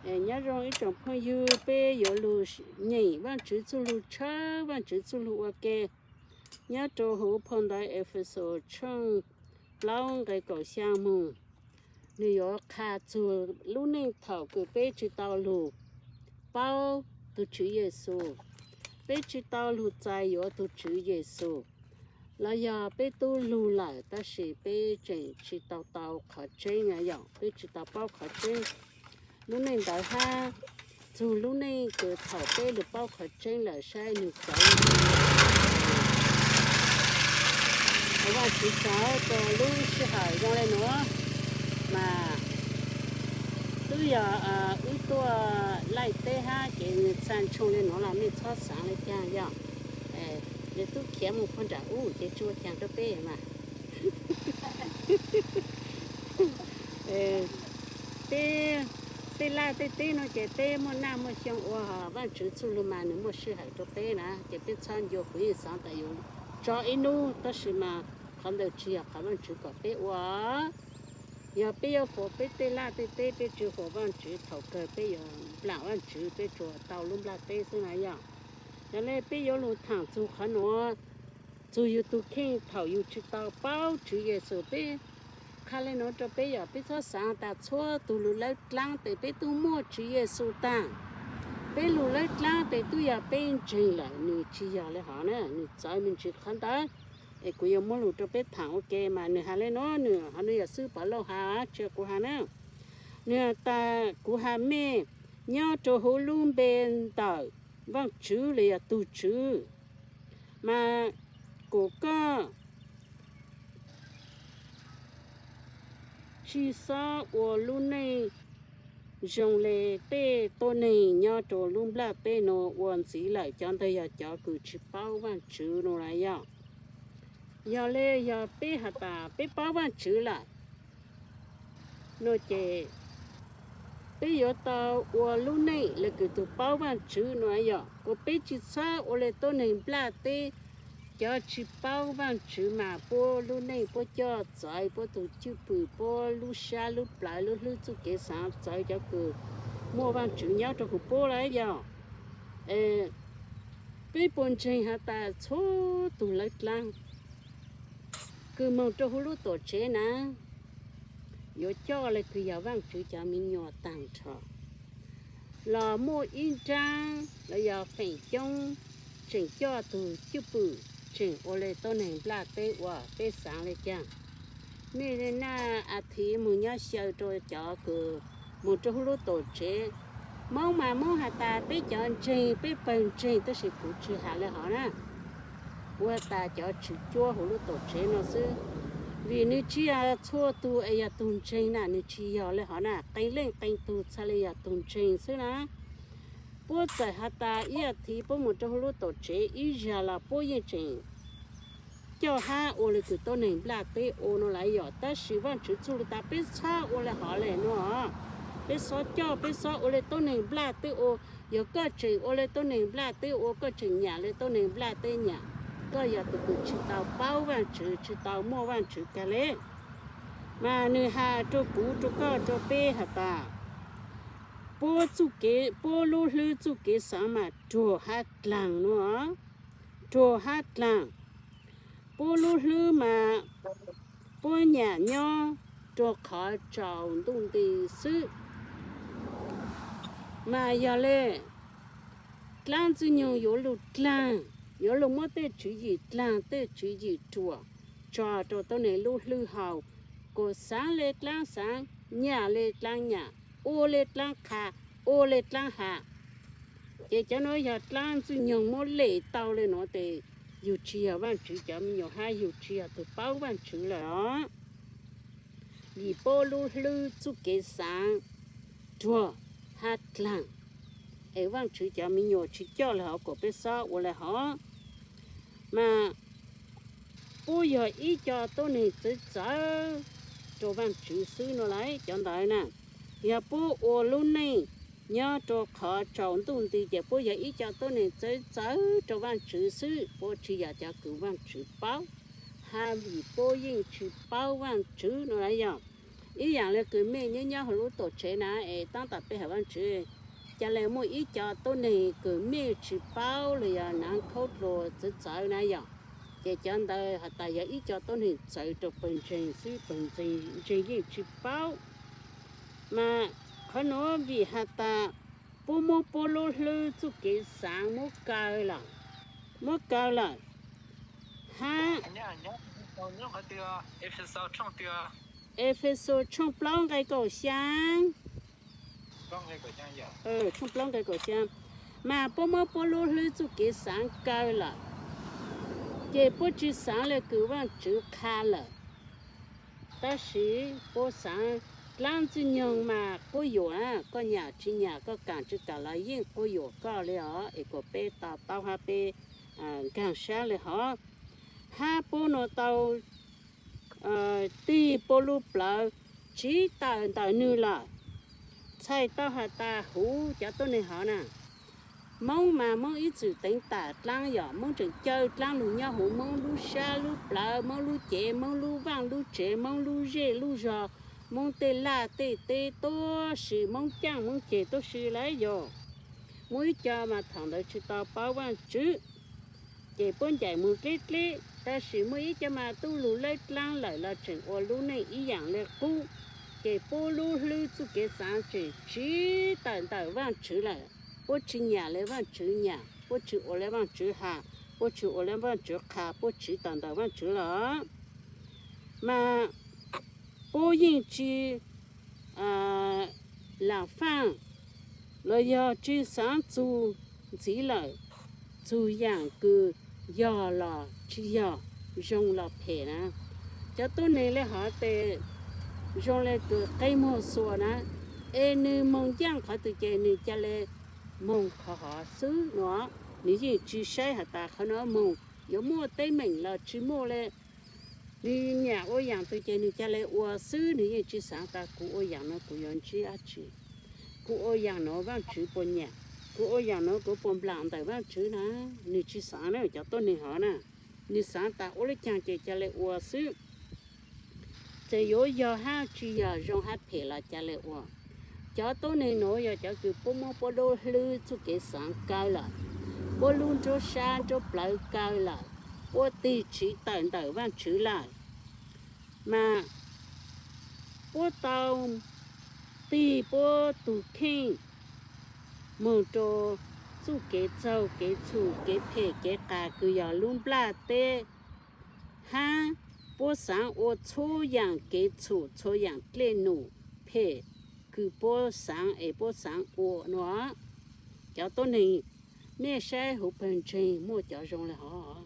Nyob zoo ib tsoom phooj ywg, peb yuav lug nyeem Vaajtswv txuj lug, tshawb Vaajtswv txuj lug ua ke nyob rua huv phau ntawv Efexus tshooj plaub nqe kaum xyaa moog. Nwg yuav qha txug lub neej thaum kws peb tsi tau lug paub tug Tswv Yexus, peb tsi tau lug txais yuav tug Tswv Yexus, los yog peb tub lug lawm tab sis peb tseem tsi tau tau qhov tseeb, yog peb tsi tau paub qhov tseeb. Lub neej ntawd hab txug lub neej kws thaum peb lug paub qhov tseeb lawm saib nwg txawv. Vaajtswv txawv rua lub sij hawm zoo le nuav mas tub yog wb tuaj laij teb hab ces nwg txha ntshooj le nuav los mej txhob xaav le caag yog. Le tub khiav moog puag nram ub ces tsi ua caag rua peb mas. Tej laj tej teb nuav ces peb muaj naj muaj xyoo ua Vaajtswv txuj lug mas nwg muaj sij hawm rua peb na, ces peb txhob ncua, kuv yeej xaav tas yuav tso ib nub, tab sis mas qhov ntawd tsi yog qhov Vaajtswv kom peb ua. Yog peb yuav huam peb tej laj tej teb, peb tsi huam Vaajtswv, thaum kawg peb yuav nplam Vaajtswv, peb tsuas tau lub nplaj teb xwb na yog. Yog le peb yuav lug thaam txug qhov nuav, txug yug tug kheej thaum yug tsi tau paub Tswv Yexus. Peb qha le nuav rua peb yog peb txhob xaav tas txhua tug lug lawb dlaab tes peb tub muaj Tswv Yexus taag. Peb lug lawb dlaab tes tub yog peb ntseeg lawm, nwg tsi yog le hov na, nwg txawv me ntsis qhov ntawd. Es kuv yuav muab lug rua peb thaam ua ke mas nwg has le nuav, nwg hov, nwg yog xib hwb Pov Lauj has, tsi yog kuv has na. Nwg has tas kuv has mej nyob rua huv lub npe ntawm Vaajtswv los yog tug Tswv, mas kuas koj tsi xob ua lub neej zoo le tej tuab neeg nyob rua lub nplaj teb nuav ua ntxiv lawm, cov ntawd yog cov kws tsi paub Vaajtswv nuav las yog. Yog le yog peb has tas peb paub Vaajtswv lawm nuav ces peb yuav tau ua lub neej le kws tug paub Vaajtswv nuav yog, kuas peb tsi xob ua le tuab neeg nplaj teb. Cov tsi paub Vaajtswv mas puab lub neej puab coj txawv, puab tug cwj pwm, puab lub sab lub plawv lub hlwb txuj kev xaav txawv cov kws muaj Vaajtswv nyob rua huv puab lawm yog. Peb puas ntseeg has tas txhua tug lawv dlaab kws moog rua huv lub tuam tsev na yuav coj le kws yog Vaajtswv cov me nyuam taag nrho, los muaj ib nraab los yog feem coob tseem coj tug cwj pwm, tseem ua le tuab neeg nplaj teb ua? Peb xaav le caag? Mej naj a thiv moog nyob xyaw rua cov kws moog rua huv lub tuam tsev. Moob mas Moob has tas peb cov ntseeg, peb pawg ntseeg, tab sis kuv tsi has le hov na. Kuv has tas cov tswv cuab huv lub tuam tsev nuav xwb, vim nwg tsi yog txhua tug es yog tug ntseeg na, nwg tsi yog le hov na, qee leej qee tug txhaj le yog tug ntseeg xwb na. Puab txawm has tas ib a thiv puab moog rua huv lub tuam tsev ib zag los puab yeej tseem coj hab ua le kws tuab neeg nplaj teb ua nuav las yog, tab sis Vaajtswv txuj lug tas peb txhob ua le hov le nuav. Peb xob coj, peb xob ua le tuab neeg nplaj teb ua. Yog koj tseem ua le tuab neeg nplaj teb ua, koj tseem nyam le tuab neeg nplaj teb nyam, koj yog tug kws tsi tau paub Vaajtswv, tsi tau muaj Vaajtswv kag le. Mas nwg has rua kuv, rua koj, rua peb has tas puab lub hlwb txuj kev xaav mas ruag hab dlaag nuav, ruag hab dlaag. Puab lub hlwb mas puab nyam nyob rua qhov tsaus ntuj nti xwb. Mas yog le dlaab Ntxwg Nyoog yuav lug dlaag, yuav lug muab tej tswv yim dlaag, tej tswv yim ruam tso rua tuab neeg lub hlwb hau, kuas xaav le dlaab xaav, nyam le dlaab nyam, ua le dlaab qha, ua le dlaab has. Ces cov nuav yog dlaab Ntxwg Nyoog muab lem tau le nuav tes yug tsi yog Vaajtswv cov me nyuam hab yug tsi yog tug paub Vaajtswv lawm os. Vim puab lub hlwb txuj kev xaav ruag hab dlaag, es Vaajtswv cov me nyuam tsi coj le hov, kuas peb xob ua le hov. Mas puab yog ib co tuab neeg txawv txawv rua Vaajtswv xwb nuav las cov ntawd na. Yog puab ua lub neej nyob rua qhov tsaus ntuj nti ces puab yog ib co tuab neeg txawv txawv rua Vaajtswv xwb, puab tsi yog cov kws Vaajtswv paub, hab vim puab yeej tsi paub Vaajtswv nuav las yog. Ib yaam le kws mej nyob nyob huv lub tuam tsev na es taab tom pe hawm Vaajtswv, ca le muaj ib co tuab neeg kws mej tsi paub los yog naav khaub dluas txawv txawv na yog, ces cov ntawd has tas yog ib co tuab neeg txawv rua pawg ntseeg xwb, pawg ntseeg yeej tsi paub. Mas qhov nuav vim has tas puab muab puab lub hlwb txuj kev xaav muab kaw lawm, muab kaw lawm hab Efexus tshooj plaub nqai kaum xyaa, tshooj plaub nqai kaum xyaa, mas puab muab puab lub hlwb txuj kev xaav kaw lawm, ces puab tsi xaav le kws Vaajtswv qha lawm. Tab sis puab xaav dlaab ntxwg nyoog mas quab yuam, koj nyam tsi nyam, koj kaam tsi kaam los yeej quab yuam koj le os, es kuas peb to taub hab peb nkaag sab le hov. Hab puab nuav tau tig puab lub plawv tsiv tawm ntawm nwg lawm. Txhais tau has tas huv cov tuab neeg hov na, Moob mas Moob ib txwm teev tam dlaab yom, Moob tseem caw dlaab lug nyob huv Moob lub sab lub plawv, Moob lub cev, Moob lub vaaj lub tsev, Moob lub zej lub zog, Moob tej laj tej teb tuab si, Moob caaj Moob ceg tuab si lawm yog. Muaj ib co mas thaum ntawd tsi tau paub Vaajtswv, ces puab ncaim moog dleb dleb, tab sis muaj ib co mas tub lug lawb dlaab lawm los tseem ua lub neej ib yaam le qub, ces puab lub hlwb txuj kev xaav tseem tsiv tawm ntawm Vaajtswv lawm. Puab tsi nyam le Vaajtswv nyam, puab tsi ua le Vaajtswv has, puab tsi ua le Vaajtswv qha, puab tsiv tawm ntawm Vaajtswv lawm. Mas puab yeej tsi laam faaj los yog tsi xaav txug ntxiv lawm, txug yaam kws yog los tsi yog, zoo los phem na. Cov tuab neeg le hov tes zoo le kws qe muag xuas na, es nwg moog ncaaj qhov twg ces nwg ca le moog qhov hov xwb no. Nwg yeej tsi saib has tas qhov nuav moog yuav muaj teeb meem los tsi muaj le. Nwg nyam ua yaam twg ces nwg ca le ua xwb, nwg yeej tsi xaav tas kuv ua yaam nuav kuv yuav ntsib dlaab tsi, kuv ua yaam nuav Vaajtswv puas nyam, kuv ua yaam nuav kuv puas nplaam ntawm Vaajtswv na. Nwg tsi xaav na, cov tuab neeg hov na, nwg xaav tas ua le caag ces ca le ua xwb. Txawm yuav yog hab tsi yog, zoo hab phem los ca le ua. Cov tuab neeg nuav yog cov kws puab muab puab lub hlwb txuj kev xaav kaw lawm, puab lub nruab sab nruab plawv kaw lawm, puab tig tsiv tawm ntawm Vaajtswv lawm. Mas puab tau tig puab tug kheej moog rua txuj kev txaug kev txhum kev phem kev qas kws yog lub nplaj teb, hab puab xaav ua txhua yaam kev txhum txhua yaam dlej num phem kws puab xaav es puab xaav ua nuav. Cov tuab neeg, mej saib huv pawg ntseeg muaj cov zoo le hov?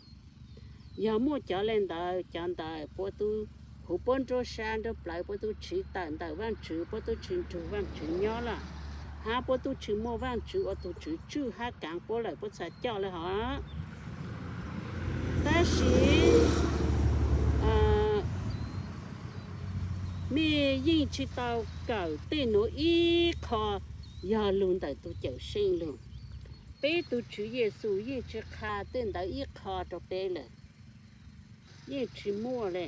Yog muaj cov le ntawd, cov ntawd puab tub, huv puab nruab sab nruab plawv puab tub tsiv tawm ntawm Vaajtswv, puab tub tsi nrug Vaajtswv nyob lawm, hab puab tub tsi muaj Vaajtswv ua tug Tswv tswj hab kaav puab lawm puab txhad coj le hov. Tab sis mej yeej tsi tau kawm tej nuav ib qho yog lug ntawm tug Cawmseej lug. Peb tug Tswv Yexus yeej tsi qha tej ntawd ib qho rua peb lawm, yeej tsi muaj le.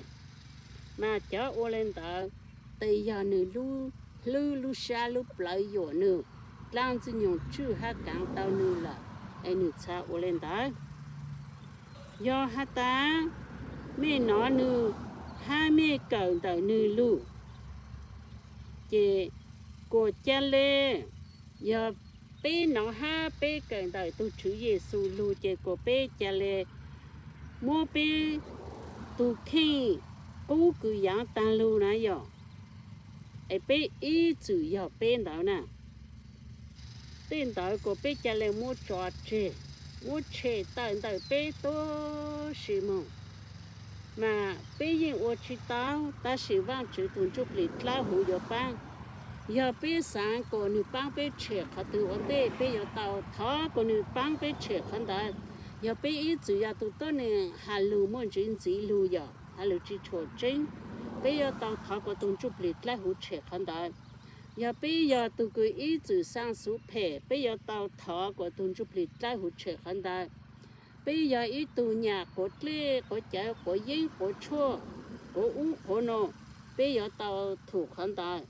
Mas cov ua le ntawd, tes yog nwg lub hlwb lub sab lub plawv yuam nwg, dlaab ntxwg nyoog tswj hab kaav tau nwg lawm, es nwg txhad ua le ntawd. Yog has tas mej nov nwg hab mej kawm ntawm nwg lug, ces kuas ca le, yog peb nov hab peb kawm ntawm tug Tswv Yexus lug ces kuas peb ca le muab peb tug kheej qub kws yaav taag lug na yog, es peb ib txwm yog peb ntawd na. Tej ntawd kuas peb ca le muab tso tseg, muab tshem tawm ntawm peb tuab si moog. Mas peb yeej ua tsi tau, tab sis Vaajtswv tug Ntsuj Plig dlawb huv yuav paab. Yog peb xaav kuas nwg paab peb tshem qhov twg ua ntej, peb yuav tau thov kuas nwg paab peb tshem qhov ntawd. Yog peb ib txwm yog tug tuab neeg has lug muaj ntsis ntxiv lug yog has lug tsi tshua tseeb, peb yuav tau thov kuas tug Ntsuj Plig dlawb huv tshem qhov ntawd. Yog peb yog tug kws ib txwm xaa xuv phem, peb yuav tau thov kuas tug Ntsuj Plig dlawb huv tshem qhov ntawd. Peb yog ib tug nyam quav dlej quav cawv quav yeeb quav tshuaj, quav ub quav no, Peb yuav tau thum qhov ntawd.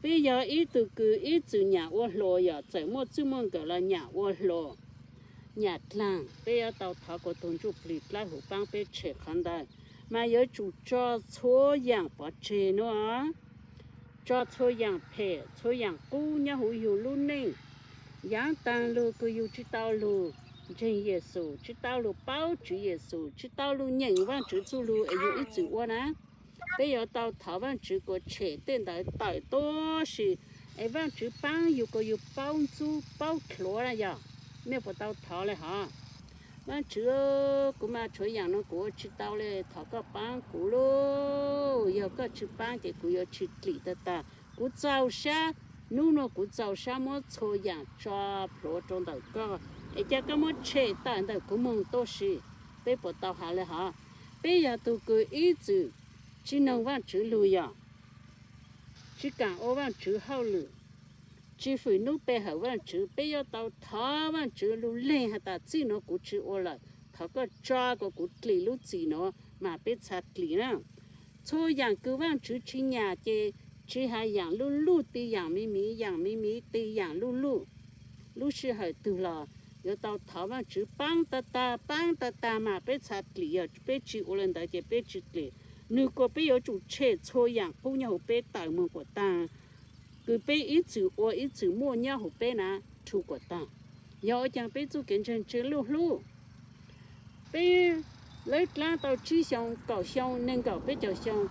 Peb yog ib tug kws ib txwm nyam ua hluas, yog txawm muaj txij muaj nkawm los nyam ua hluas, nyam dlaag. Peb yuav tau thov kuas tug Ntsujplig dlawb huv paab peb tshem qhov ntawd, mas yuav tsum tso txhua yaam pov tseg nuav, tso txhua yaam phem, txhua yaam qub nyob huv yug lub neej. Yaav taag lug kws yug tsi tau lug ntseeg Yexus, tsi tau lug paub Tswv Yexus, tsi tau lug nyeem Vaajtswv txuj lug es yug ib txwm ua na. Peb yuav tau thov Vaajtswv kuas tshem tej ntawd tawm tuab si, es Vaajtswv paab yug kuas yug paub ntxub paub dlhuav na yog. Mej puas tau thov le hov? Vaajtswv, kuv mas tshuav yaam nuav kuv ua tsi tau le, thov koj paab kuv lauj. Yog koj tsi paab ces kuv yuav tsi dlim tag tag. Kuv txaus sab, nub nuav kuv txaus sab muab txhua yaam tso plhuav rua ntawm koj, es ca koj muab tshem tawm ntawm kuv moog tuab si. Peb puas tau has le hov? Peb yog tug kws ib txwm tsi noog Vaajtswv lug yog tsi kaam ua Vaajtswv hauj lwm, tsi fwm nub pe hawm Vaajtswv, peb yuav tau thov Vaajtswv lug leeg has tas txij nuav kuv tsi ua lawm, thov koj tso kuas kuv dlim lub txim nuav mas peb txha dlim na. Txhua yaam kws Vaajtswv tsi nyam ces tsi has yaam luj luj ti yaam miv miv, yaam miv miv ti yaam luj luj. Lub sij hawm twg los yuav tau thov Vaajtswv paab tag tag, paab tag tag mas peb txha dlim, yog peb tsi ua le ntawd ces peb tsi dlim. Nwg kuas peb yuav tsum tshem txhua yaam qub nyob huv peb tawm moog kuas taag, kws peb ib txwm ua ib txwm muaj nyob huv peb na, rhu kuas taag. Yog ua caag peb txuj kev ntseeg tsi luj hlub? Peb lawb dlaab tau tsib xyoo, kaum xyoo, neeg nkaum peb caug xyoo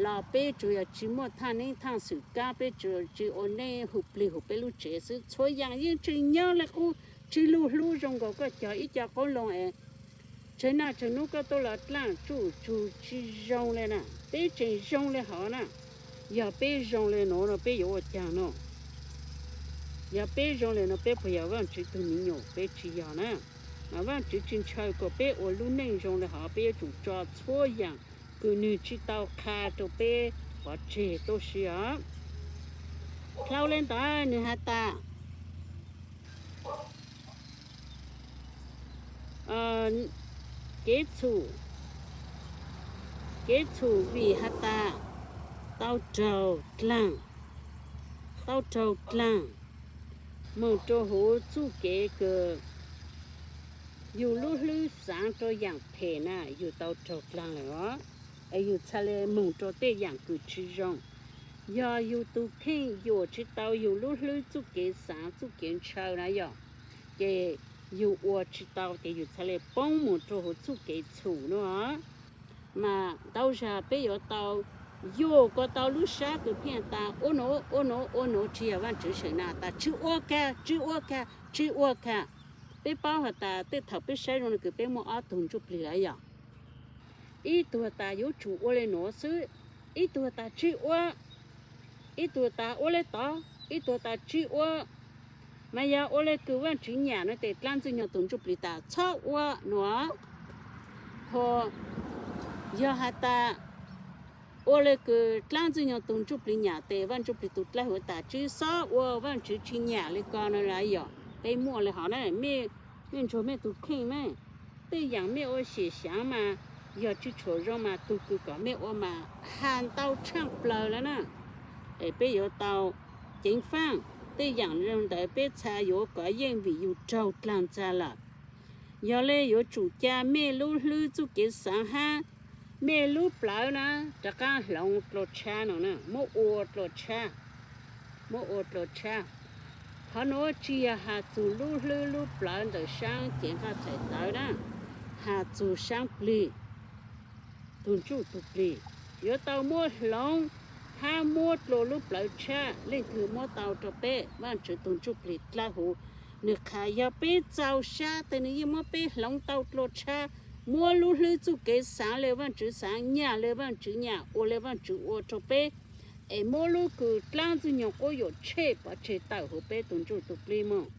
los peb tsuas yog tsi muaj thaaj neeb thaaj xwm kaab, peb tsuas tsi ua neej hu plig huv peb lub tsev xwb. Txhua yaam yeej tseem nyob le qub, tsi luj hlub zoo nkaus koj cog ib co qoob loo es tsawg naj tsawg nub koj tuaj los dlaaj tsuj tsug tsi zoo le na. Peb tseem zoo le hov na. Yog peb zoo le nuav no peb yuav ua caag no? Yog peb zoo le nuav peb puas yog Vaajtswv tug miv nyuam? Peb tsi yog na. Mas Vaajtswv tsi ntshaw kuas peb ua lub neej zoo le hov, peb yuav tsum tso txhua yaam kws nwg tsi tau qha rua peb pov tseg tuab si os. Dlhau le ntawd nwg has tas kev txhum, kev txhum vim has tas tau raug dlaag, tau raug dlaag moog rua huv txuj kev kws yug lub hlwb xaav rua yaam phem na, yug tau raug dlaag lawm os. Es yug txha le moog rua tej yaam kws tsi zoo. Yog yug tug kheej yuam tsi tau yug lub hlwb txuj kev xaav txuj kev ntshaw na yog, ces yug ua tsi tau ces yug txha le poob moog rua huv txuj kev txhum nuav. Mas ntau zag peb yuav tau yuam kuas tau lub sab kws pheej tas ua nuav ua nuav ua nuav tsi yog Vaajtswv seem na tas tsi ua kag, tsi ua kag, tsi ua kag. Peb paub has tas tej thaum peb saib zoo le kws peb muaj ob tug ntsuj plig lawm yog. Ib tug tas yuav tsum ua le nuav xwb, ib tug tas tsi ua, ib tug tas ua le tod, ib tug tas tsi ua. Mas yog ua le kws Vaajtswv nyam no tes dlaab Ntxwg Nyoog tug ntsuj plig tas txhob ua nuav. Ho yog has tas ua le kws dlaab Ntxwg Nyoog tug ntsuj plig nyam tes Vaaj Ntsuj Plig tug dlawb huv tas tsi xob ua, Vaajtswv tsi nyam le ko no lawm yog. Peb muaj le hov na, mej ntsuag mej tug kheej na, tej yaam mej ua xyem xyaav mas yog tsi tshua zoo mas tug kws kom mej ua mas has ntau tshaaj plawg lawm na. Es peb yuav tau ceev faaj, tej yaam zoo ntawd peb txha yuav kov yeej vim yug raug dlaag txag lawm. Yog le yuav tsum ca mej lub hlwb txuj kev xaav hab mej lub plawv na rov qaab hloov dlua tshab no na, muab ua dlua tshab, muab ua dlua tshab. Qhov nuav tsi yog has txug lub hlwb lub plawv ntawm saab cev nqaj thaim tawv na, has txug saab plig, tug ntsuj tug plig yuav tau muab hloov hab muab dlua lub plawv tshab. Leej twg muab tau rua peb? Vaajtswv tug ntsuj plig dlawb huv. Nwg qha yog peb txaus sab tes nwg yeej muab peb hloov tau dlua tshab, muab lub hlwb txuj kev xaav le Vaajtswv xaav, nyam le Vaajtswv nyam, ua le Vaajtswv ua rua peb, es muab lub kws dlaab Ntxwg Nyoog quab yuam tshem pov tseg tawm huv peb tug ntsuj tug plig moog.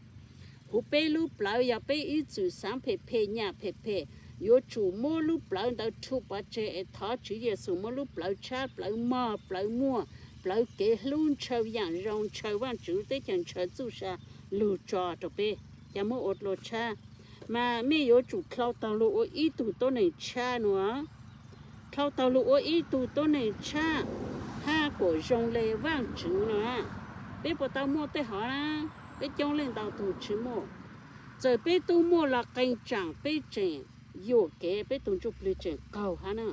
Huv peb lub plawv yog peb ib txwm xaav phem phem nyam phem phem, yuav tsum muab lub plawv ntawd rhu pov tseg es thov Tswv Yexus muab lub plawv tshab, plawv mog, plawv muag, plawv kev hlub, ntshaw yaam zoo, ntshaw Vaajtswv teb chaws, ntshaw txuj sa lug tso rua peb. Ca muab ua dlua tshab, mas mej yuav tsum dlhau taug lug ua ib tug tuab neeg tshab nuav. Dlhau taug lug ua ib tug tuab neeg tshab, puas zoo le Vaajtswv no. Peb puas tau muaj tej hov na? Peb coob leej ntau tug tsis muaj. Txawm peb tub muaj los qee tsaam peb tseem yuam kev, peb tug ntsuj plig tseem qaug hab na.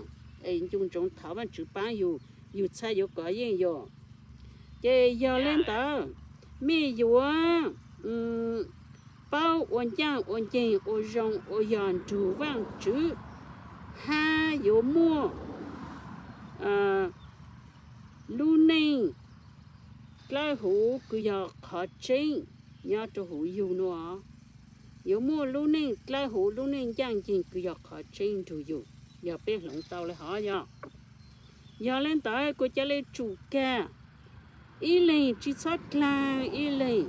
Es ncu ntsoov thov Vaajtswv paab yug, yug txhaj yuav kov yeej yog. Ces yog le ntawd, mej yuav paub ua ncaaj ua nceeg ua zoo ua yog nrug Vaajtswv, hab yuav muaj lub neej dlawb huv kws yog qhov tseeb nyob rua huv yug nuav. Yuav muaj lub neej dlawb huv, lub neej ncaaj nceeg kws yog qhov tseeb nrug yug, yog peb hloov tau le hov yog. Yog le ntawd kuv ca le tsum kag, ib leeg tsi txhob dlaag ib leeg,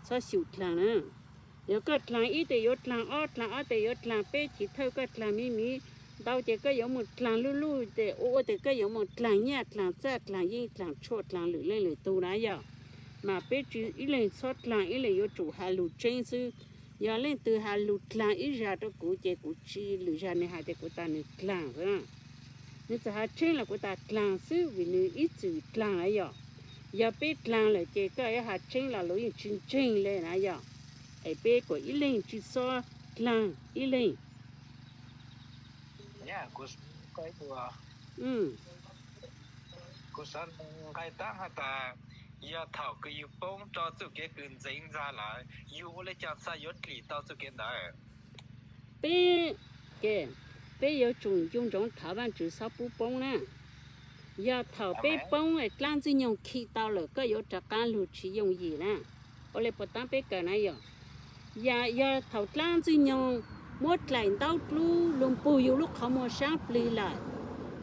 txhob xyum dlaag na. Yog koj dlaag ib tes yuav dlaag ob, dlaag ob tes yuav dlaag peb, chiv thawj koj dlaag miv miv ntau ces koj yuav moog dlaag luj luj tes ua ua tes koj yuav moog dlaag nyaj dlaag txaj dlaag yeeb dlaag tshuaj dlaag lwm leej lwm tug na yog. Mas peb tsi ib leeg txhob dlaag ib leeg, yuav tsum has lug tseeb xwb. Yog leej twg has lug dlaag ib zag rua kuv ces kuv tsi lwm zag, nwg has tes kuv tas nwg dlaag xwb. Nwg txawm has tseeb los kuv tas dlaag xwb vim nwg ib txwm dlaag na yog. Yog peb dlaag lawm ces koj yuav has tseeb los luag yeej tsi ntseeg le na yog. Es peb kuas ib leeg tsi txhob dlaag ib leeg. Kuv xav nqe taab has tas, yog thaum kws yug poob rua txuj kev kws ntxeev ntxag lawm, yug ua le caag txhaj yuav dlim tau txuj kev ntawd? Peb, peb yuav tsum ncu ntsoov thov Vaajtswv txhob pub poob na. Yog thaum peb poob dlaab ntxwg nyoog khi tau lawm koj yuav rov qaab lug tsi yooj yim na. Ua le puas taab peb kawm na yog. Yog thaum dlaab ntxwg nyoog muab dlaim ntaub dlub lug pug yug lub qhov muag saab plig lawm,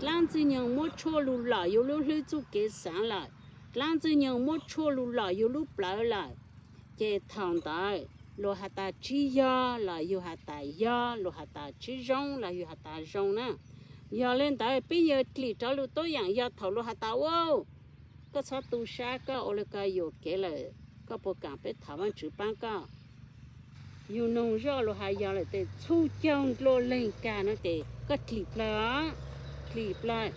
dlaab ntxwg nyoog muab tshuaj lug lom yug lub hlwb txuj kev xaav lawm, dlaab ntxwg nyoog muab tshuaj lug lom yug lub plawv lawm, ces thaum ntawd luag has tas tsi yog los yug has tas yog, luag has tas tsi zoo los yug has tas zoo na. Yog le ntawd peb yog dlim rov lug tuab yaam yog thaum luag has tas ua, koj txhob tu sab, koj ua le koj yuam kev lawm, koj puas kaam peb thov Vaajtswv paab koj? Yug noog zoj luag has yog lawm tes txhua caug dlua leeg kag no ces koj dlim plawg os, dlim plawg.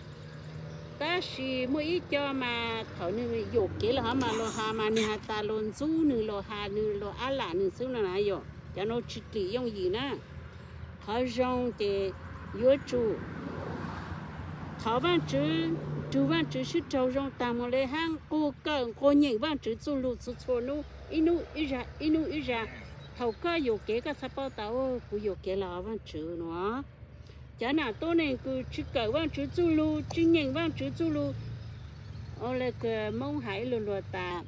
Tab sis muaj ib co mas thaum nwg yuam kev lawm hov mas luag has mas nwg has tas luag ntxub nwg, luag has nwg, luag ab lam nwg xwb no na yog. Cov nuav tsi dlim yooj yim na. Qhov zoo ces yuav tsum thov Vaajtswv, nrug Vaajtswv sib raug zoo taag moog le hab nqug kawm nquag nyeem Vaajtswv txuj lug txhua txhua nub, ib nub ib zag, ib nub ib zag. Thaum koj yuam kev koj txhaj paub tas kuv yuam kev lawm Vaajtswv no. Cov nam tuab neeg kws tsi kawm Vaajtswv txuj lug, tsi nyeem Vaajtswv txuj lug, ua le kws Moob has ib lug luag tas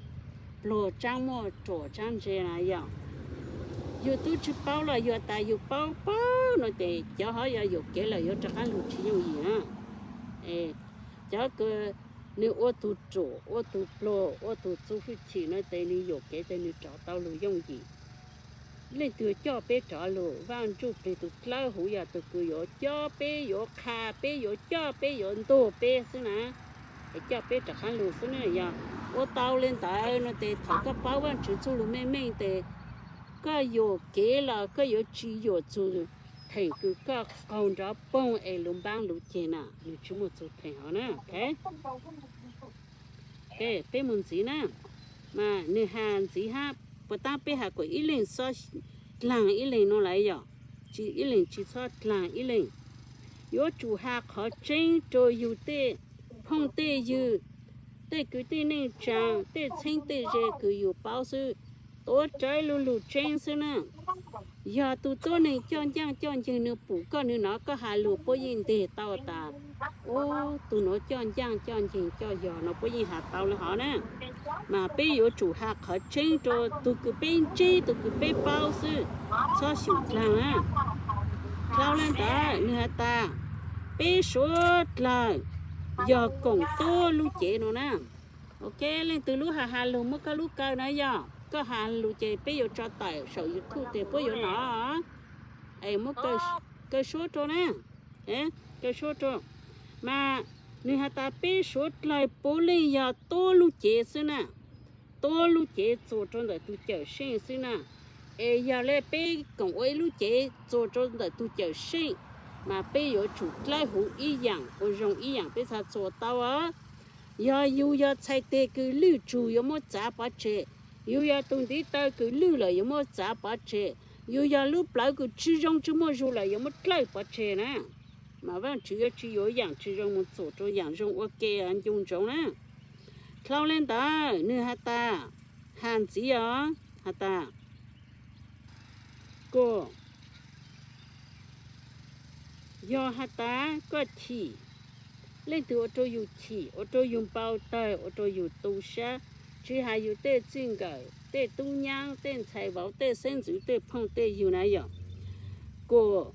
pluag tsaab muaj ruam tsaab ntse na yog. Yug tub tsi paub los yug tas yug paub paub no ces cov hov yog yuam kev lawm yuav rov qaab lug tsi yooj yim na. Cov kws nwg ua tug ruam, ua tug pluag, ua tug txuj hwj chim no tes nwg yuam kev tes nwg rov tau lug yooj yim. Leej twg coj peb rov lug? Vaaj Ntsuj Plig tug dlawb huv yog tug kws yuav coj peb, yuav qha peb, yuav coj peb, yuav ntuag peb xwb na. Es coj peb rov qaab lug xwb na yog. Ua tau le ntawd no tes thaum koj paub Vaajtswv txuj lug meej meej tes koj yuam kev los koj yuav tsi yuam txug theem kws koj qaug nrov poog es lug npaab lug ceg na, nwg tsi muaj txug theem hov na. Peb moog ntxiv na, mas nwg has ntxiv hab, puas taab peb has kuas ib leeg txhob dlaag ib leeg no lawm yog, tsi ib leeg tsi txhob dlaag ib leeg. Yuav tsum has qhov tseeb rua yug tej phooj tej ywg, tej kwv tij neej tsaa, tej txheeb tej ze kws yug paub xwb, tuav rawv lug lug tseeb xwb na. Yog tug tuab neeg coj ncaaj coj nceeg nwg pum koj nwg no koj has lug puab yeej nteg tau tas, ub, tug nuav coj ncaaj coj nceeg coj yog no puab yeej has tau le hov na. Mas peb yuav tsum has qhov tseeb rua tug kws peb ntsib, tug kws peb paub xwb, txhob xyum dlaag na. Dlhau le ntawd nwg has tas, peb suav dlawg yog koom tuab lub cev no na. Ok, leej twg lub has has lug muab koj lub kaw na yog, koj has lug ces peb yuav tso tawm saum YouTube tes puab yuav nov. Es muab kaw suab rua na, kaw suab rua. Mas nwg has tas peb suav dlawg puav leej yog tuab lub cev xwb na, tuab lub cev txuas rua ntawm tug Cawm Seej xwb na. Es yog le peb koom ua ib lub cev txuas rua ntawm tug Cawm Seej, mas peb yuav tsum dlawb huv ib yaam ua zoo ib yaam peb txhaj txuas tau os. Yog yus yog txhais tes kws lwj tsum yuav muab txav pov tseg, yus yog tus ntiv taw kws lwj lawm yuav muab txav pov tseg, yus yog lub plawv kws tsis zoo tsis muaj zug lawm yuav muab dlawj pov tseg na. Mas Vaajtswv yuav tsis yuav yaam tsis zoo mus txuam rua yaam zoo ua ke ncu ntsoov na. Dlhau le ntawd nwg has tas, has ntxiv os, has tas, kuas yog has tas koj chim, leej twg ua rau yus chim, ua rau yus npau tawg, ua rau yus tu sab, tsis has yus tej txij nkawm, tej tub nyab, tej ntxhais vauv, tej xeeb ntxwv, tej phooj tej ywg na yom, kuas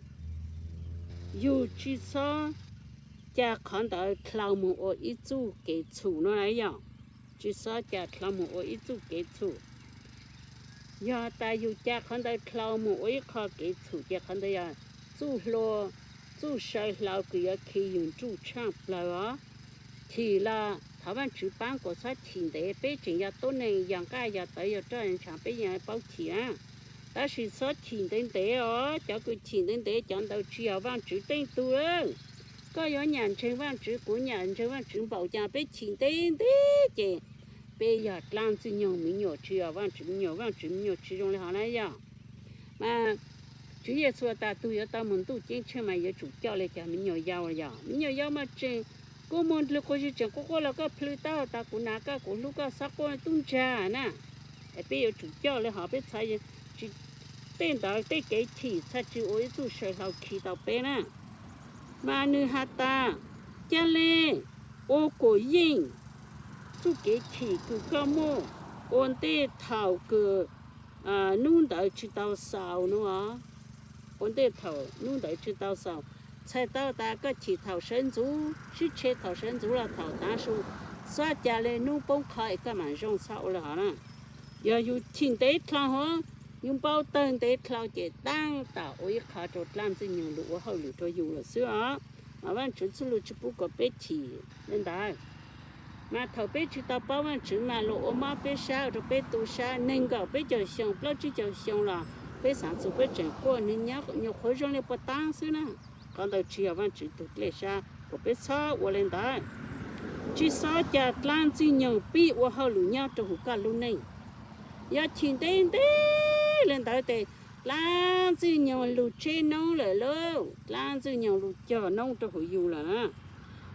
yus tsis txhob ca qhov ntawd dlhau moog ua ib txuj kev txhum no na yom. Tsis txhob ca dlhau moog ua ib txuj kev txhum. Yog tas yus ca qhov ntawd dlhau moog ua ib qho kev txhum ces qhov ntawd yog txuj hlua, txuj saw hlau kws yuav khi yus nruj tshaaj plawg os. Chim los thov Vaajtswv paab kuas txhob chim ntev, peb tseem yog tuab neeg, yog nqaj yog tawv yog roj yog ntshaav peb yeej paub chim na. Tab sis txhob chim ntev ntev os, cov kws chim ntev ntev cov ntawd tsis yog Vaajtswv teej tug. Koj yuav nyam ntseeg Vaajtswv, kuv nyam ntseeg Vaajtswv npaum cas, peb chim ntev ntev ces peb yog dlaab ntxwg nyoog me nyuam, tsis yog Vaajtswv me nyuam. Vaajtswv me nyuam tsis zoo li hov na yog. Mas Tswv Yexus tas tug yuav tau moog ntuj ceeb tsheej mas yuav tsum coj li cov me nyuam yau yog. Me nyuam yau mas tseem kua muag dlwg quas zig tseem quaj quaj los koj plhws tau tas kuv nav koj, kuv hlub koj, txhob quaj tub ntsag na. Es peb yuav tsum coj li hov, peb txhob, tej ntawd tej kev chim txhob tsi ua ib txuj saw hlau khi tau peb na. Mas nwg has tas, ca le ua kuas yeej txuj kev chim kws koj muaj ua ntej thaum kws nub ntawd tsis tau xaus no. Ua ntej thaum nub ntawd tsis tau xaus, txhais tau tas koj chim thaum sawv ntxuv, sib tshe thaum sawv ntxuv los thaum tav su, txhob ca le nub poob qho es koj mam zoo txhob ua li hov na. Yog yus chim ntev dlhau hov, yus npau tawg ntev dlhau ces taab tom ua ib qho rau dlaab ntxwg nyoog lug ua hauj lwm rau yus lawm xwb os. Mas Vaajtswv txuj lug tsis pub kom peb chim li ntawd. Mas thaum peb tsis tau paub Vaajtswv mas luag ua mob peb sab, ua rau peb tu sab, nees nkaum peb caug xyoo, plaub tsib caug xyoo los peb xaav txug peb tseem quaj nwg nyob nyuam qhuav zoo li puag taab xwb na. Qhov ntawd tsis yog Vaajtswv tug dlej sab, kuas peb txhob ua li ntawd. Tsis txhob ca dlaab ntxwg nyoog pib ua hauj lwm nyob rau huv koj lub neej. Yog chim ntev ntev li ntawd tes dlaab ntxwg nyoog lug tseb noob lawm lauj, dlaab ntxwg nyoog lug cog noob rau huv yus lawm na.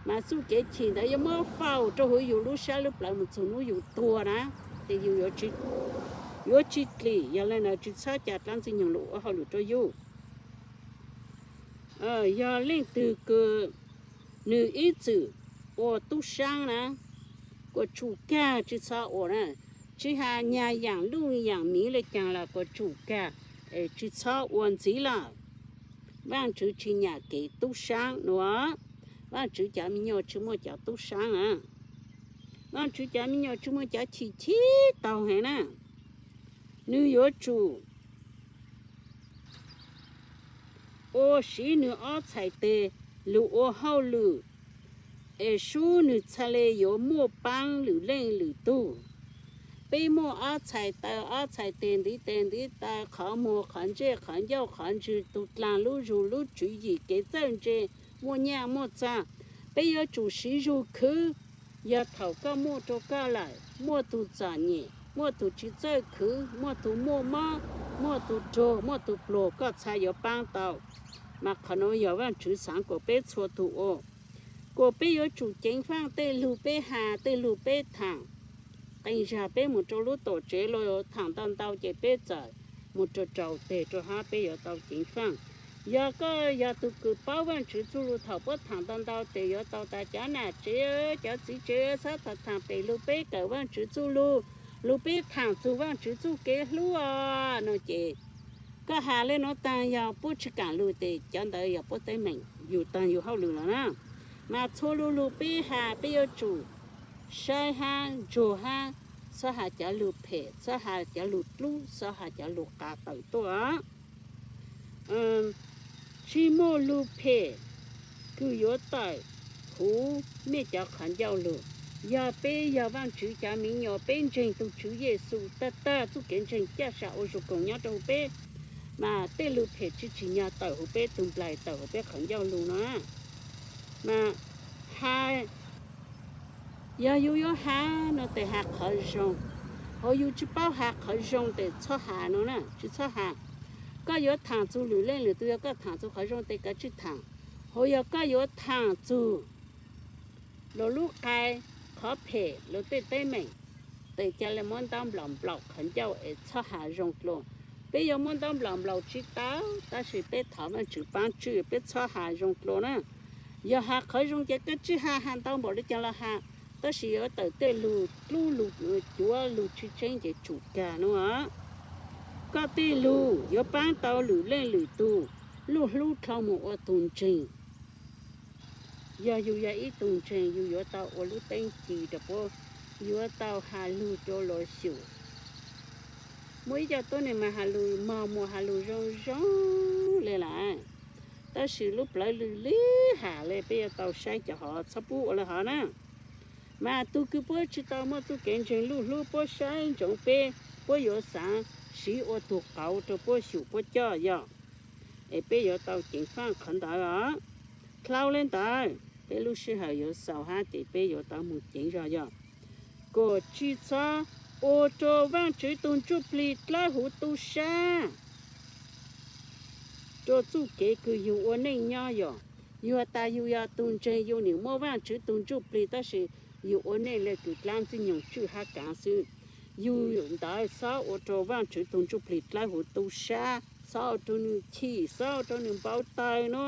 Mas txuj kev chim ntawd yuav muab faus rau huv yus lub sab lub plawv mus txug nub yus tuag na, ces yus yuav tsis dlim. Yog li ntawd tsis txhob ca dlaab ntxwg nyoog lug ua hauj lwm rau yus. Yog leej twg kws nwg ib txwm ua tub saab na, kuas tsum kag tsis txhob ua na. Tsis has nyag yaam luj yaam miv le caag los kuas tsum kag, tsis txhob ua ntxiv lawm. Vaajtswv tsis nyam kev tub saab nua. Vaajtswv cov me nyuam tsis muaj cov tub saab na. Vaajtswv cov me nyuam tsis muaj cov chim chib taug heev na. Nwg yuav tsum ua siv nwg ob txhais teg lug ua hauj lwm, es sub nwg txhaj le yuav muaj paab lwm leej lwm tug. Peb muaj ob txhais taw ob txhais teg, ntiv tes ntiv taw, qhov muag qhov ntsej qhov ncauj qhov ntswg, tug dlaag lub zug lub tswv yim kev txawj ntse, muaj nyaj muaj txag. Peb yuav tsum siv zug khwv. Yog thaum koj muaj rau koj lawm, muaj tug txom nyem, muaj tug tsis txawj khwv, muaj tug muaj mob, muaj tug raug, muaj tug pluag, koj txhaj yuav paab tau. Mas qhov nuav yog Vaajtswv xaav kuas peb txhua tug ua, kuas peb yuav tsum ceev faaj tej lug peb has, tej lug peb thaam. Qee zag peb mus rau lub tuam tsev los thaam ntau ntau ces peb txawm mus rau rau teg rau hab peb yuav tau ceev faaj. Yog koj yog tug kws paub Vaajtswv txuj lug, thaum puab thaam ntau ntau tes yuav tau tas cov nam tsev cov txiv tsev txhob thaam pem lug peb kawm Vaajtswv txuj lug, lug peb thaam txug Vaajtswv txuj kev hlub os no ces koj has le nuav taag yog puab tsis kaam lug tes cov ntawd yog puab teeb meem, yug taag yug hauj lwm los na. Mas txhua lug lug peb has peb yuav tsum saib hab ntsuag hab, txhob has cov lug phem, txhob has cov lug dlub, txhob has cov lug qav tawm tuaj. Tsis muaj lug phem kws yuav tawm huv mej cov qhov ncauj lug. Yog peb yog Vaajtswv cov me nyuam, peb ntseeg tug Tswv Yexus tag tag txuj kev ntseeg caj sam ua zoo koom nyob rau huv peb, mas tej lug phem tsis tsim nyog tawm huv peb tug nplaig, tawm huv peb qhov ncauj lug no. Mas has Yog yus yuav has no tes has qhov zoo, hos yus tsis paub has qhov zoo tes txhob has no na, tsis txhob has. Koj yuav thaam txug lwm leej lwm tug, yog koj thaam txug qhov zoo tes koj tsij thaam, hos yog koj yuav thaam txug luas lub qai, qhov phem, luas tej teeb meem, tes ca le muab ntaub nplaum nplaum qhov ncauj es txhob has zoo dlua. Peb yuav muab ntaub nplaum nplaum tsis tau, tab sis peb thov Vaajtswv paab tswj peb txhob has zoo dlua na. Yog has qhov zoo ces koj tsij has, has ntau npaum le caag los has, tab sis yuav tawm tej lug dlub lug cuav lug tsis tseeb ces tsum kag no. Koj tej lug yuav paab tau lwm leej lwm tug lub hlub dlhau moog ua tug ntseeg. Yog yus yog ib tug ntseeg, yus yuav tau ua lub teeb ci rau puab, yuav tau has lug rau luas xyum. Muaj ib co tuab neeg mas has lug mog muag has lug zoo zoo le lawm, tab sis lub plawv lwg lig ham le, peb yuav tau saib cov hov txhob pub ua le hov na. Mas tug kws puab tsis tau muaj txuj kev ntseeg lub hlub, puab saib ntsoov peb, puab yuav xaav siv ua tug qauv rau puab xyum puab coj yog, es peb yuav tau ceev faaj qhov ntawd os. Dlhau le ntawd peb lub sij hawm yuav xaus hab ces peb yuav tau moog ceev zog yog, kuas tsis txhob ua rau Vaajtswv tug Ntsuj Plig dlawb huv tu sab rua txuj kev kws yug ua neej nyob yog. Yug has tas yug yog tug ntseeg, yug nim muaj Vaajtswv tug Ntsuj Plig, tab sis yug ua neej le kws dlaab Ntxwg Nyoog tswj hab kaav xwb. Yug ntawd xob ua rau Vaajtswv tug Ntsuj Plig dlawb huv tu sab, xob ua rau nwg chim, xob ua rau nwg npau taws no.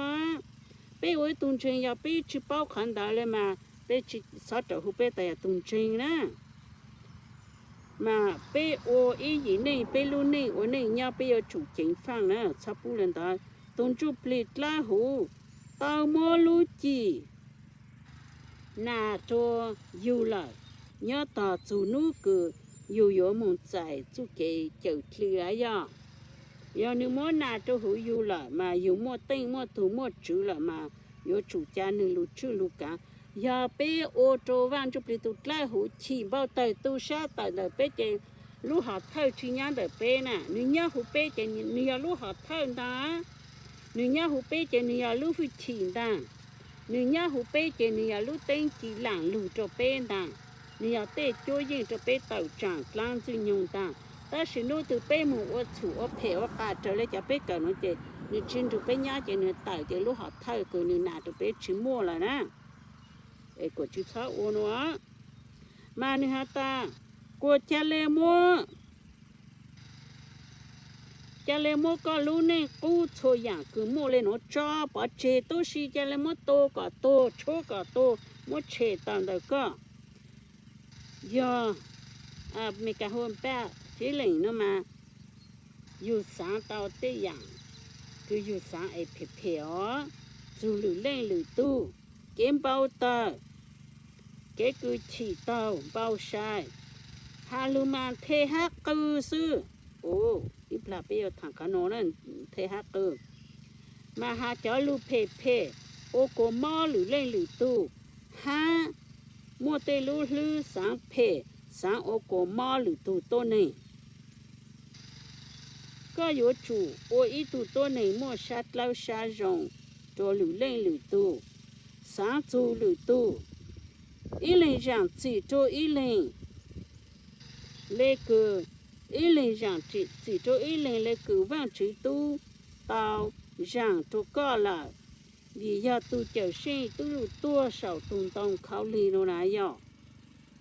Peb ua ib tug ntseeg, yog peb tsis paub qhov ntawd le mas peb tsis, xob raws hu peb tas yog tug ntseeg na. Mas peb ua ib yim neej, peb lub neej ua neej nyob peb yuav tsum ceev faaj na, txhob pub le ntawd. Tug Ntsuj Plig dlawb huv tau muab lub cim nas rua yug lawm, nyob tog txug nub kws yug yuav moog txais txuj kev cawm dlhws lawm yog. Yog nwg muab nas rua huv yug lawm mas yug muaj teej muaj tug muaj tswv lawm mas yuav tsum ca nwg lug tswj lug kaav. Yog peb ua rua Vaaj Ntsuj Plig tug dlawb huv chim npau tawg tu sab tawm ntawm peb ces lub hom thawj tsis nyob ntawm peb na, nwg nyob huv peb ces nwg yog lub hom thawj ntaag, nwg nyob huv peb ces nwg yog lub hwj chim ntaag, nwg nyob huv peb ces nwg yog lub teeb ci laam lug rua peb ntaag, nwg yog tej cuab yeej rua peb tawm tsaam dlaab Ntxwg Nyoog ntaag. Tab sis nub twg peb moog ua txhum ua phem ua qas raws le cov peb kawm nuav ces nwg tsis nrug peb nyob ces nwg tawm ces lub hom thawj kws nwg nas rua peb tsis muaj lawm na. Es kuas tsis txhob ua nua. Mas nwg has tas, kuas ca le muab, ca le muab koj lub neej qub txhua yaam kws muaj le nuav tso pov tseg, tub si ca le muab tua kom tuag, tshuab kom tuag, muab tshem tawm ntawm koj. Yog Amelikas hu npaj fib leem no mas yug xaav tau tej yaam kws yug xaav es phem phem os, txug lwm leej lwm tug, kev npau tawg, kev kws chim taug npau sai, has lug mas nthe hab qw xwb. Ib plag peb yuav thaam qhov nuav na, nthe hab qw, mas has cov lug phem phem, ua kua mob lwm leej lwm tug, hab muaj tej lub hlwb xaav phem, xaav ua kua mob lwm tug tuab neeg. Koj yuav tsum ua ib tug tuab neeg muaj sab dlawb sab zoo rua lwm leej lwm tug, xaav txug lwm tug, ib leeg zaam txim rua ib leeg le kws, ib leeg zaam txim rua ib leeg le kws Vaajtswv tub tau zaam rua koj lawm, vim yog tug Cawmseej tub lug tuag saum tug ntoo khaub lig no na yog.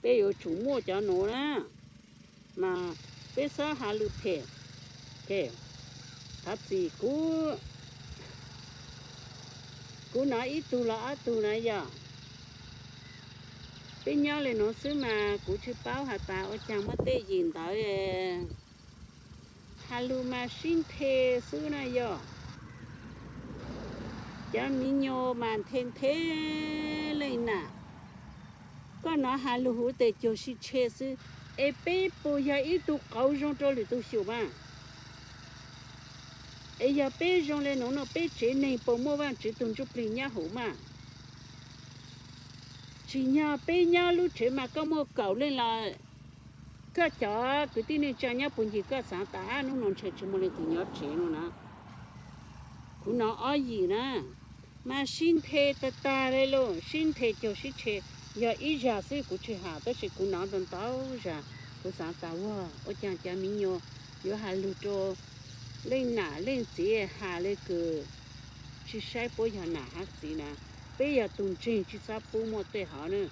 Peb yuav tsum muaj cov nuav na, mas peb xob has lug phem. Thov txim, kuv nov ib tug los ob tug na yog. Peb nyob le nuav xwb mas kuv tsis paub has tas ua caag muaj tej yim ntawd has lug mas sib nthe xwb na yog. Cov miv nyuas mas nthe nthe leej nam. Koj nov has lug huv tes cuag sib tshe xwb, es peb puas yog ib tug qauv zoo rua lwm tug xyum mas? Es yog peb zoo le nuav no peb tsev neeg puas muaj Vaajtswv tug ntsuj plig nyob huv mas? Tsim nyog peb nyob lub tsev mas koj muaj kaum leej los koj cov kwv tij neej tsaa nyob puag ncig koj xaav tas hnub no ntshe tsis muaj leej twg nyob tsev no na. Kuv nov ob yim na, mas sib nthe tag tag le lauj, sib nthe cuag sib tshe. Yog ib zag xwb kuv tsis has, tab sis kuv hnov ntau ntau zag, kuv xav tas ua, ua cas cov miv nyuas yuav has lug rua leej nam leej txiv has le kws tsi saib puab yog nam hab txiv na. Peb yog tug ntseeg tsi xob pub muaj tej hov na.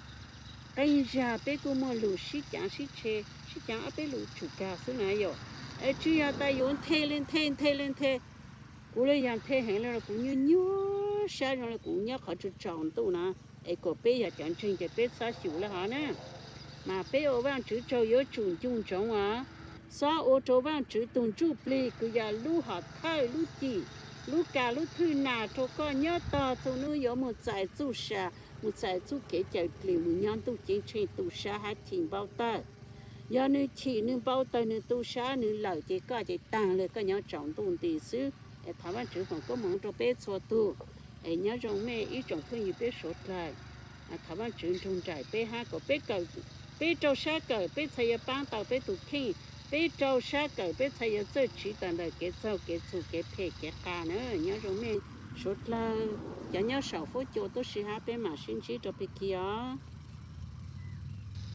Qee zag peb kuj muaj lug sib caav sib tshe, sib caav ob peb lug tsum kag xwb na yom. Es tsi yog tas yuav nthe le nthe nthe le nthe. Kuv le yog nthe heev le los kuv nyuaj nyuaj sab zoo le kuv nyob qhov tsaus tsaus ntuj na. Es kuas peb yog cov ntseeg ces peb xob xyum le hov na. Mas peb ua Vaajtswv tsaug yuav tsum ncu ntsoov os. Xob ua rua Vaajtswv tug ntsuj plig kws yog lub hom thawj lub cim, lub ka lub thwj nam rua koj nyob tog txug nub yuav moog txais txuj sa, moog txais txuj kev cawm dlim moog nyob ntuj ceeb tsheej tu sab hab chim npau tawg. Yog nwg chim nwg npau tawg nwg tu sab nwg lawm ces koj ces taag le koj nyob tsaus ntuj nti xwb. Es thov Vaajtswv foom koob moov rua peb txhua tug. Es nyob zoo mej ib tsoom phooj ywg peb suav dlawg. Thov Vaajtswv nrug nraim peb hab kuas peb rau sab kawm peb txhad yuav paab tau peb tug kheej, peb rau sab kawm peb txhad yuav txawj tsiv tawm ntawm kev txaug kev txhum kev phem kev qas na. Nyob zoo mej suav dlawg, cov nyob saum fuab cua tub si hab peb maam sib ntsib rua pig kig os.